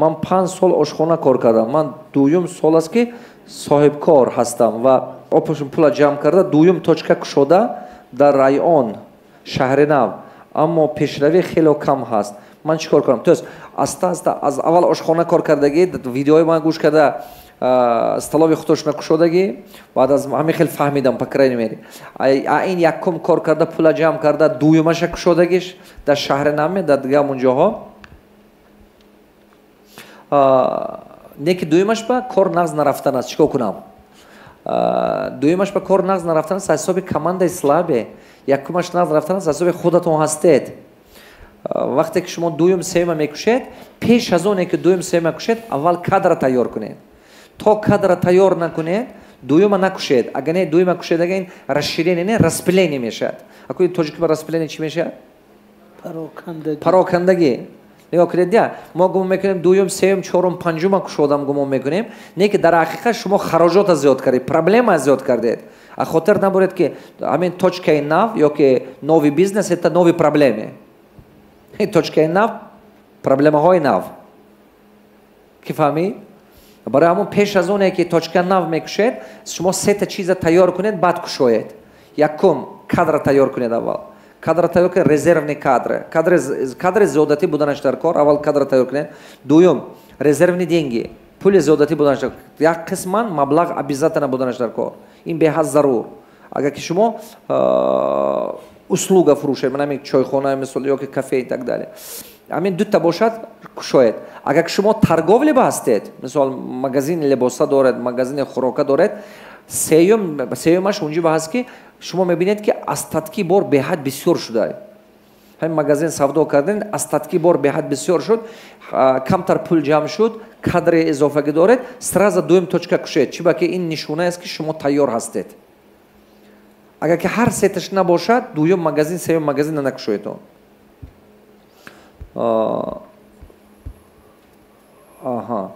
Ман 5 сол ошхона кор кардам. Ман дуюм сол аст, ки соҳибкор ҳастам ва опушм пула ҷамъ карда, дуюм точка кушода дар район Шаҳри Нав, аммо пешравӣ хело кам ҳаст. Ман чӣ кор кунам? То есть аста аста аз аввал ошхона кор кардагӣ, видеои ман гӯш карда, столовый худошона кушодагӣ. Баъд аз ҳамин хел фаҳмидам, по крайней мере, ин якум кор карда, пула ҷамъ карда, дуюмаша кушодагиш дар Шаҳри Нав, дар дига ҳамун ҷоҳо. Не ки дуюмаш ба кор нағз нарафтан аст. Чӣ кор кунам? Дуюмаш ба кор нағз нарафтан аст, аз ҳисоби командаи слабый. Якумаш нағз рафтан аст, аз ҳисоби худатон ҳастед. Вақте ки шумо дуюм, сеюма мекушед, пеш аз оне ки дуюм, сеюма кушед, аввал кадра тайёр кунед. То кадра тайёр накунед, дуюма накушед. Агар не, дуюма кушед, ага ин расширение не, распыление мешавад. Акои тоҷикиба распыление чӣ мешавад? Парокандагӣ. Нигоҳ кунед, я мо гумон мекунем, дуюм, сеюм, чорум, панҷума кушодам, гумон мекунем, не ки дар ҳақиқат шумо хароҷота зиёд кардед, проблема зиёд кардед. А хотир набуред, ки ҳамин точкаи нав ё ки новый бизнес — это новые проблемы. Точкаи нав — проблемаҳои нав. Ки фаҳмид? Барои ҳамон пеш аз оне ки точка нав мекушед, шумо сета чиза тайёр кунед, баъд кушоед. Якум, кадра тайёр кунед. Аввал кадра тайёр кунед, резервный кадры, кадри зиёдатӣ буданаш дар кор. Аввал кадра тайёр кунед. Дуюм, резервные деньги, пули зиёдатӣ буданаш дар, як қисман маблағ обязательно буданаш дар кор. Ин беҳад зарур. Агар ки шумо услуга фурӯшед, ман ҳамин чойхона, мисол, ё ки кафе и так далее, ҳамин дута бошад, кушоед. Агар ки шумо торговля ба ҳастед, мисол, магазини либоса доред, магазини хӯрока доред, сеюмаш унҷо ба ҳаст, ки шумо мебинед, ки остатки бор беҳад бисёр шуда. Ҳамин магазин савдо карден, остатки бор беҳад бисёр шуд, камтар пул ҷамъ шуд, кадри изофагӣ доред, сразу дуюм точка кушед. Чи ба ки ин нишона аст, ки шумо тайёр ҳастед. Агар ки ҳар сеташ набошад, дуюм магазин, сеюм магазин накушоедон. Аҳа,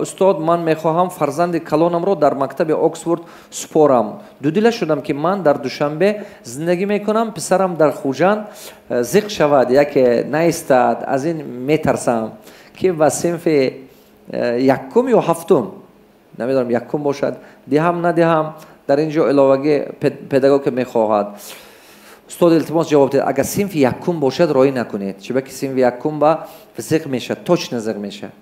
устод, ман мехоҳам фарзанди калонамро дар мактаби Оксфорд супорам. Дудила шудам, ки ман дар Душанбе зиндагӣ мекунам, писарам дар Хуҷанд, зиқ шавад, яке наистад, аз ин метарсам, ки ба синфи якум ё ҳафтум, намедонам, якум бошад, диҳам, надиҳам. Дар ин ҷо иловагӣ педагог мехоҳад. Устод, илтимос, ҷавоб диҳед. Агар синфи якум бошад, роӣ накунед. Чиба ки синфи якум ба зиқ мешавад, точно зиқ мешавад.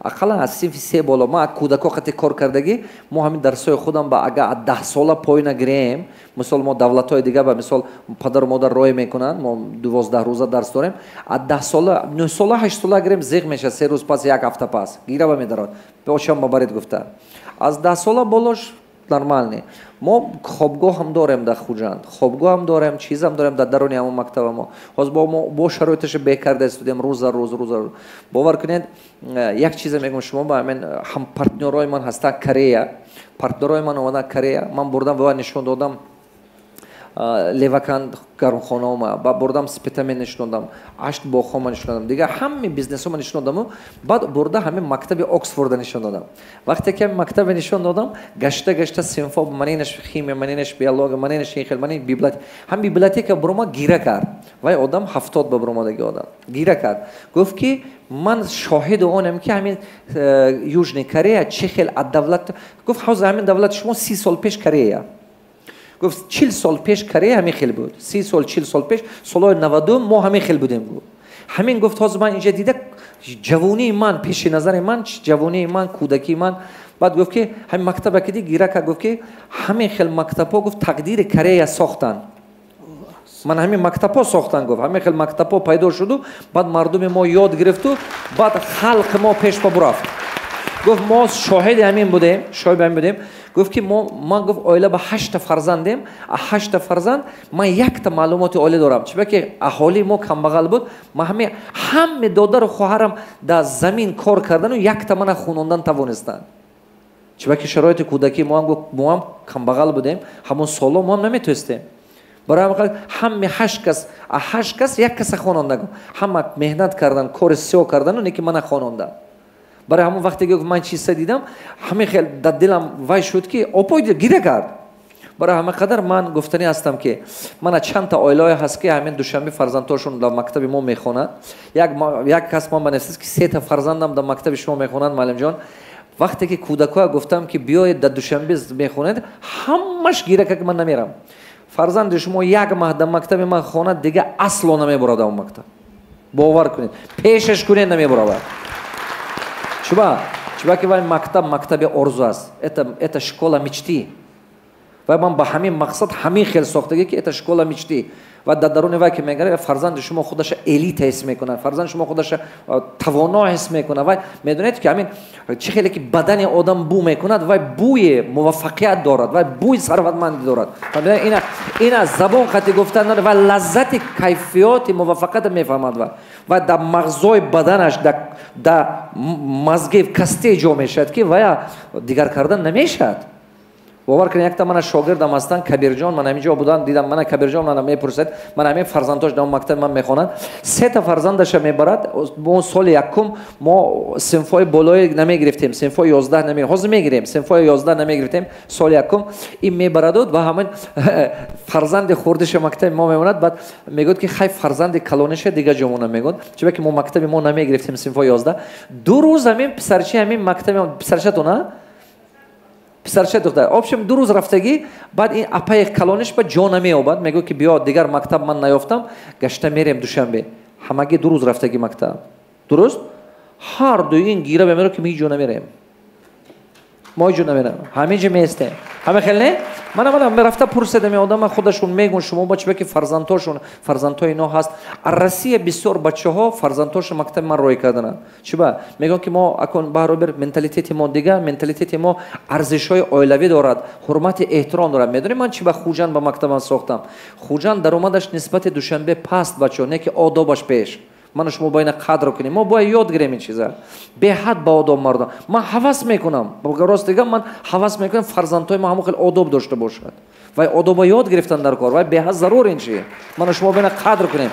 Ақаллан аз синфи се боло. Ма кӯдако қати кор кардагӣ, мо ҳамин дарсҳои худам ба агар аз 10 сола поина гирем, мисол, мо давлатҳои дига ба, мисол, падару модар роӣ мекунанд, мо 12 рӯза дарс дорем. Аз 10 сола, 9 сола, 8 сола гирем, зиқ мешавад. 3 рӯз пас, як ҳафта пас гираба медарад, очам мабаред гуфта. Аз 10 сола болош нормальный. Мо хобгоҳ ҳам дорем дар Хуҷанд, хобгоҳ ҳам дорем, чизам дорем дар даруни ҳамон мактаба. Мо ҳозир бо мо бо шароиташа беҳ карда истодем рӯза рӯз, рӯза рӯз. Бовар кунед, як чизе мегӯм шумо ба ҳамин ҳам партнёрои ман ҳастанд Корея, партнёрои ман омадан Корея. Ман бурдам ва нишон додам Леваканд гармхонаома, ба бурдам Спитамен нишон додам, Ашт боғҳома нишон додам, дигар ҳами бизнесома нишон додаму баъд бурда ҳамин мактаби Оксфорда нишон додам. Вақте ки ҳамин мактаба нишон додам, гашта гашта синфо, манинаш химия, манинаш биология, манинаш ин хел, манин библиотека, ҳам библиотека бурома, гира кард. Вай одам 70 ба буромадаги одам гира кард, гуфт, ки ман шоҳиду онем, ки ҳамин Южный Корея чӣ хел аз давлат. Гуфт, ҳозир ҳамин давлати шумо 30 сол пеш Корея, гуфт, 40 сол пеш Корея ҳамин хел буд. 30 сол, 40 сол пеш, солҳои 90 мо ҳамин хел будем, гуфт. Ҳамин, гуфт, ҳозир ман инҷа дида, ҷавонии ман пеши назари ман, ҷавонии ман, кӯдакии ман. Баъд гуфт, ки ҳамин мактаба ки ди, гира кард, гуфт, ки ҳамин хел мактабҳо, гуфт, тақдири Корея сохтанд. Ман ҳамин мактабҳо сохтан, гуфт, ҳамин хел мактабҳо пайдо шуду, баъд мардуми мо ёд гирифту, баъд халқи мо пеш ба бурафт. Гуфт, мо шоҳиди ҳамин будем, шоҳиди ҳамин будем. Гуфт, ки мо, ман, гуфт, оила ба ҳашта фарзандем, а ҳашта фарзанд ман якта маълумоти олӣ дорам. Чиба ки аҳолии мо камбағал буд. Ман ҳаме ҳаме додару хоҳарам дар замин кор кардану якта мана хунондан тавонистанд. Чиба ки шароити кӯдакӣ моам, гуфт, моам камбағал будем, ҳамон соло моам наметонистем. Барои ҳамин ҳаме ҳашт кас, а ҳашт кас як каса хононда. Ҳама меҳнат кардан, кори сиёҳ кардану не ки мана хононда. Барои ҳамон вақте ки ман чиза дидам, ҳамин хел дар дилам вай шуд, ки опой гиря кард. Барои ҳама қадар ман гуфтанӣ ҳастам, ки мана чандта оилаҳое ҳаст, ки ҳамин Душанбе фарзандҳошон дар мактаби мо мехонанд. Як кас ман банависад, ки сета фарзандам дар мактаби шумо мехонанд, муаллимҷон. Вақте ки кӯдакҳоя гуфтам, ки биёед, дар Душанбе мехонед, ҳамаш гира кард, ки ман намерам. Фарзанди шумо як маҳ дар мактаби ман хонад, дига асло намебурад он мактаб. Бовар кунед, пешаш кунед, намебуравад. Чуба? Чуба ки вай мактаб мактаби орзу аст, это школа мечты. Вай ман ба ҳамин мақсад ҳамин хел сохтагӣ, ки это школа мечты. Ва дар даруни вай ки мегарад, фарзанди шумо худаша элита ҳис мекунад, фарзанди шумо худаша тавоно ҳис мекунад. Вай медонед, ки ҳамин чӣ хеле ки бадани одам бӯ мекунад, вай бӯи муваффақият дорад, вай бӯи сарватмандӣ дорад. Ина забон қати гуфтан надорад. Вай лаззати кайфиёти муваффақиятро мефаҳмад ва дар мағзои баданаш, дар мозги кости ҷо мешавад, ки вая дигар кардан намешавад. Бовар кунед, якта мана шогирдам ҳастанд, Кабирҷон, ман ҳамин ҷо будан дидам. Мана Кабирҷон мана мепурсад, ман ҳамин фарзандҳош дар мактаби ман мехонанд, сета фарзандаша мебарад. Мо соли якум мо синфҳои болои намегирифтем, синфҳои 11 наме, ҳозир мегирем, синфҳои 11 намегирифтем. Соли якум ин мебараду ва ҳамин фарзанди хурдиша мактаби мо мемонад. Баъд мегӯяд, ки хай, фарзанди калониша дига ҷо мегӯяд, чунки ки мо мактаби мо намегирифтем синфҳои 11. 2 рӯз ҳамин писарчи ҳамин мактаби писарчатона, писарча, духтар, общем, 2 рӯз рафтагӣ. Баъд ин апаи калониш ба ҷо намеёбад, мегӯяд, ки биё, дигар мактаб ман наёфтам, гашта мерем Душанбе. Ҳамагӣ 2 рӯз рафтагӣ мактаб, дуруст. Ҳар дуи ин гира мемеро, ки мо ҳеҷ ҷо намерем, мо ҳеҷ ҷо намерем, ҳамин ҷо меистем. Ҳама хел не? Мана рафта пурседам одама, худашон мегӯн шумо ба чиба, ки фарзандҳошон, фарзандҳои ино ҳаст. Россия бисёр бачаҳо фарзандҳошон мактаби ман рой кардананд. Чиба? Мегӯян, ки мо акун баробер менталитети мо дига, менталитети мо арзишҳои оилавӣ дорад, ҳурмати эҳтиром дорад. Медонӣ, ман чи ба Хуҷанд ба мактабам сохтам? Хуҷанд даромадаш нисбати Душанбе паст, бачаҳо, не ки одобаш пеш. Ману шумо бояд ина қадр кунем, мо бояд ёд гирем ин чиза. Беҳад ба одоб мардум. Ман ҳавас мекунам, рост дигам, ман ҳавас мекунам, фарзандҳои мо ҳамон хел одоб дошта бошад. Вай одоба ёд гирифтан дар кор, вай беҳад зарур ин чи. Ману шумо бояд ина қадр кунем,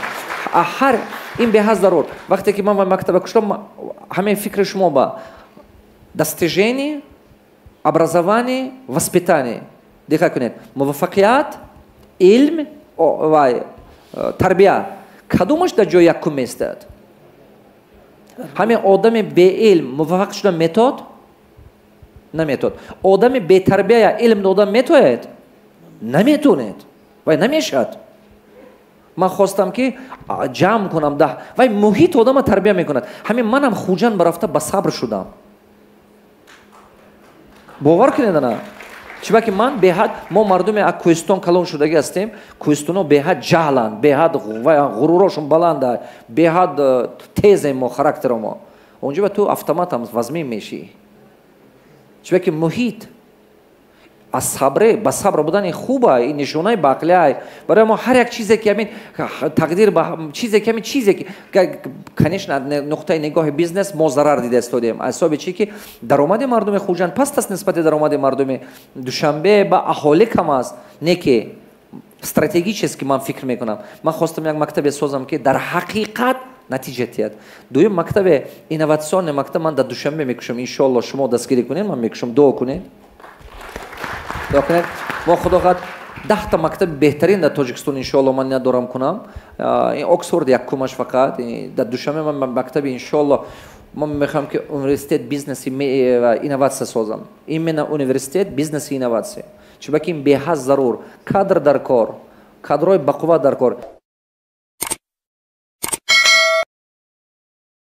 ҳар ин беҳад зарур. Вақте ки ман вай мактаба куштам, ҳамаи фикри шумо ба достижение, образование, воспитание. Диққат кунед: муваффақият, илм, вай тарбия, кадомаш дар ҷои якум меистад? Ҳамин одами беилм муваффақ шуда метод? Наметод. Одами бетарбия илм дода метоед? Наметонед, вай намешавад. Ман хостам, ки ҷамъ кунам да вай муҳит одама тарбия мекунад. Ҳамин манам Хуҷанд барафта ба сабр шудам, бовар кунед. Ана чиба ки ман беҳад, мо мардуме аз кӯҳистон калон шудагӣ ҳастем. Кӯҳистоно беҳад ҷаҳланд, беҳад ғурурошон баланда, беҳад тезем мо, характеро мо. Онҷо ба ту автоматам вазмин мешӣ, чиба ки муҳит аз сабре ба сабр будан хуба, ин нишонаи баақлиай барои мо. Ҳар як чизе ки ҳамин тақдир ба чизе ки ҳамин чизе ки, конечно, нуқтаи нигоҳи бизнес мо зарар дида истодем, аз ҳисоби чи ки даромади мардуми Хуҷанд паст аст нисбати даромади мардуми Душанбе, ба аҳолӣ кам аст. Не ки стратегически ман фикр мекунам, ман хостам як мактабе созам, ки дар ҳақиқат натиҷа диҳад. Дуюм мактабе, инновационный мактаб ман дар Душанбе мекушам, иншоалло, шумо дастгирӣ кунед, ман мекушам. Дуо кунед, дуо кунед. Мо, худо хоҳад, 10-та мактаби беҳтарин дар Тоҷикистон, иншоалло, ман ният дорам кунам. Ин Оксфорд якумаш фақат дар Душанбе. Ман мактаби, иншоалло, ман мехоҳам, ки университет бизнеси ва инноватсия созам, именно университет бизнеси инноватсия, чунки ин беҳад зарур. Кадр дар кор, кадрҳои бақувват дар кор.